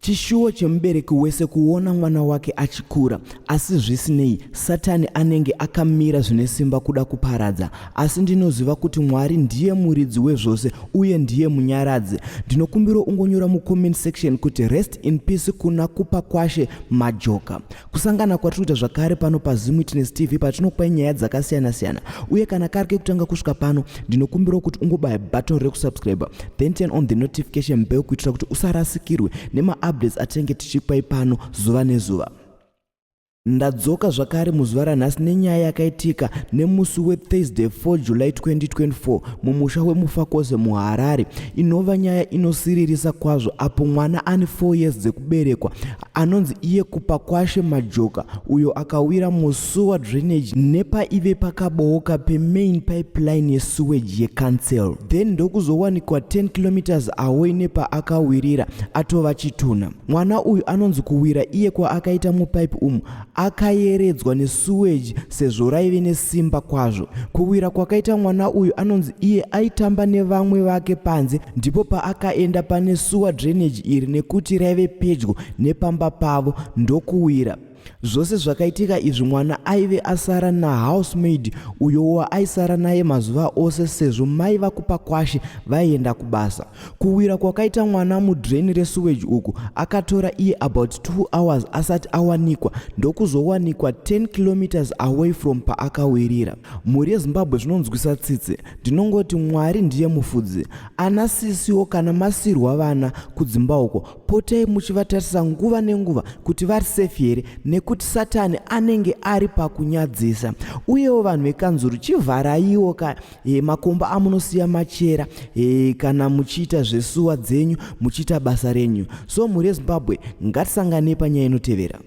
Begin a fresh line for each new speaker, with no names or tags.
Chishuwo chemubereki wese kuona mwana wake achikura, asi zvisinei, Satani anenge akamira zvine simba kuda kuparadza. Asi ndinoziva kuti Mwari ndiye muridzi wezvose uye ndiye munyaradzi. Ndinokumbira ungonyora mucomment section kuti rest in peace kuna Kupakwashe Majoka. Kusangana kwatiri kuita zvakare pano paZim Witness TV patinokupai nyaya dzakasiyana-siyana. Uye kana kari kekutanga kusvika pano, ndinokumbirawo kuti ungobaya button rekusubscribe then turn on the notification bell kuitira kuti usarasikirwe nemaupdates atinenge tichikupai pano zuva nezuva. Ndadzoka zvakare muzuva ranhasi nenyaya yakaitika nemusi weThursday 4 July 2024 mumusha weMufakose muHarare inova nyaya inosiririsa kwazvo apo mwana ane 4 years dzekuberekwa anonzi iye Kupakwashe Majoka uyo akawira musewer drainage nepaive pakabooka pemain pipeline yesewage yecouncil then ndokuzowanikwa 10 kilometers away nepaakawirira atova chitunha. Mwana uyu anonzi kuwira iye kwaakaita mupipe umu akayeredzwa nesewage sezvo raive nesimba kwazvo. Kuwira kwakaita mwana uyu anonzi iye aitamba nevamwe vake panze ndipo paakaenda pane sewer drainage iri nekuti raive pedyo nepamba pavo ndokuwira. Zvose zvakaitika izvi mwana aive asara nahousemaid uyo waaisara naye mazuva ose sezvo mai vaKupakwashe vaienda kubasa. Kuwira kwakaita mwana mudrain resewage uku akatora iye about 2 hours asati awanikwa ndokuzowanikwa 10 kilometers away from paakawirira. Mhuri yeZimbabwe zvinonzwisa tsitsi. Ndinongoti Mwari ndiye mufudzi. Ana sisiwo kana masirwa vana kudzimba uko potai muchivatarisa nguva nenguva kuti vari safe here nekuti satani anenge ari pakunyadzisa. Uyewo vanhu vekanzuru chivharaiwo ka e, makomba amunosiya machera e, kana muchiita zvesuwa dzenyu muchiita basa renyu. So mhuri yeZimbabwe ngatisanganei panyaya inotevera.